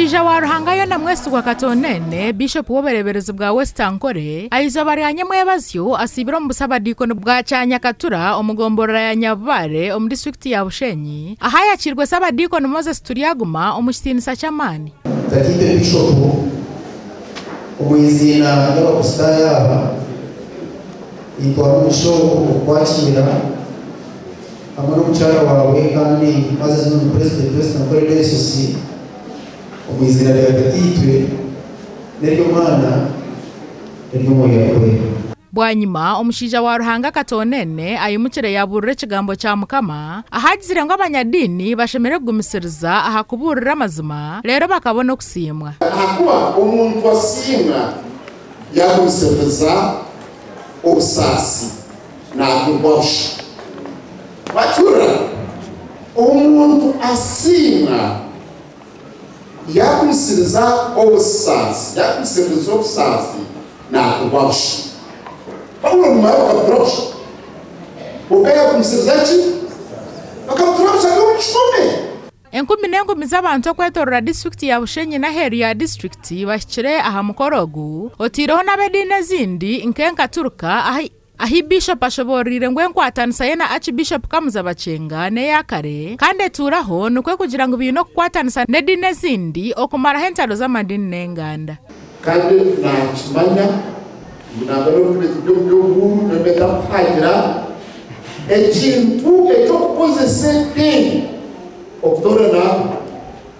Omushaija wa Ruhanga Yona Mwesigwa Katonene, Bishopu w'obureeberezi bwa West Ankole, aha izooba rya nyamwebazyo asiibire omu busabadiikoni bwa Kyanyakatura omu gomborora ya Nyabubare omu disiturikiti ya Bushenyi ahu ayakiirwe Sabadiikoni Moses Turyaguma omu kitiinisa ky'amaani. Tataitwe Bishopu, omu iziina ry'Abakristaayo aba, nintwara omugisha ogu okukwakiira hamwe n'omukyara waawe kandi haza zinu President West Ankole Diocese omu iziina rya Tataitwe n'ery'Omwana n'ery'Omwoyo Arikwera. Bwanyima omushaija wa Ruhanga Katonene aimukire yaabuurira ekigambo kya Mukama, ahu agizire ngu abanyadiini bashemereire kugumisiriza aha kubuurira amazima reero bakabona okusiimwa. Ahakuba omuntu asiimwa yaagumisiririza obusaasi naaturwa busha. Wakihurira? Omuntu asiimwa yaagumisiriza obusaasi, yaagumisiririza obusaasi naaturwa busha. Paulo nimara bakamutura busha. Kwonka yaagumisiriza ki? Bakamutura busha ari omu kihome. Enkumi n'enkumi z'abantu okwetorora disiturikiti ya Bushenyi n'aheeru ya disiturikiti bahikire aha mukoro ogu, otaireho n'ab'ediini ezindi nk'enkaturika ahi Biishopu ashoboororeire ngu enkwatanisa ye na Archbishop Kamuza Bakyenga n'eya kare kandi etuuraho nikwo kugira ngu baine okukwatanisa n'ediini ezindi okumaraho entaro z'amadiini n'enganda. Kandi naakimanya ngu nangwa n'obu tube turi omu by'obuhuuru, n'obu tarikuhagira ekintu eky'okukozesa ediini okutoorana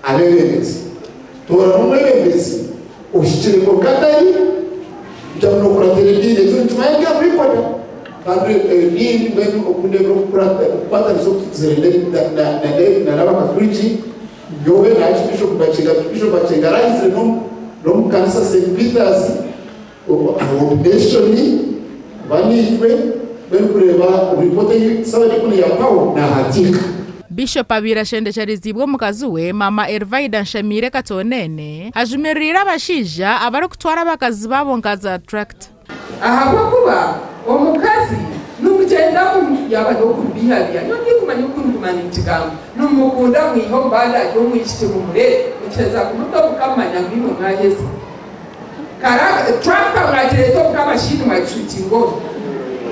abeebembezi. Toorana omwebembezi ohikire kwonka atari kugira ngu nookuratira ediini. Ekyo nitumanya ngu tibikora. Kandi ediini mbwenu oku ndeebire okukwatanisa oku tugizire na n'Abakaturiki, nyowe na Archbishop Bakyenga, Archbishop Bakyenga arahizire n'omu kanisa St Peters ordination kuba naitwe mbwenu kureeba report ei Ssabadiikoni yampaho nahandiika. Bishop abaire ashendekyereziibwe omukazi we Maama Elvaida Nshemiire Katonene ajumiririire abashaija abarikutwara abakazi baabo nka za tractor. Ahabw'okuba omukazi nimugyenda mu, yaaba n'okubihabiha, nyowe tindikumanya oku ndiguma ninkigamba, nimumukunda mwihe omu baana ari omwishiki mumurere, mukiheza kumuta omuka mumanya ngu imwe mwaheza. Kara tractor mwagireeta omuka machine mwagishutinga omu.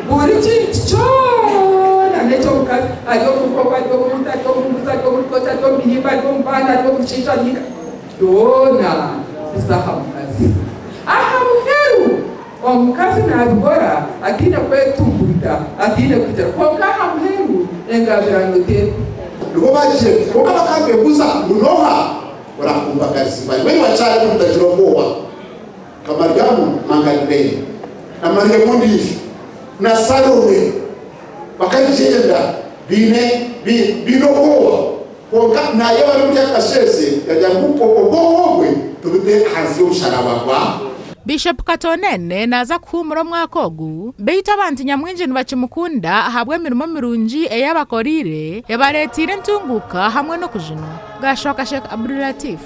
Buri kintu kyona n'eky'omukazi, ari omu nkoko, ari omu nte, ari omu mbuzi, ari omu rutookye, ari omu bihimba, ari omu baana, ari omu mushaija, ari nka. Byona biza aha mukazi. Aha muheru, omukazi naabikora ataine kwetunguuta, ataine kugira. Kwonka aha muheru, engabirano teriho. Nibo baagire, kwonka bakaba nibeebuuza ngu, N'oha orakumbagarizibwa? Mbwenu bakyariho mutagira obwoba, nka Mariamu Magalileene na Mariamu ondiijo na Salome bakagyenda baine baine obwoba. Kwonka naayeba ari omuri akasheeshe, yaagira ngu obwoba obwe tubute ahansi y'omusharaba gwa. Bishop Katonene naaza kuhuumura omwaka ogu beitu abantu nyamwingi nibakimukunda ahabw'emirimo mirungi ei abakoreire ebareeteire entunguuka hamwe n'okujunwa. Gashwaka Sheikh Abdulatif.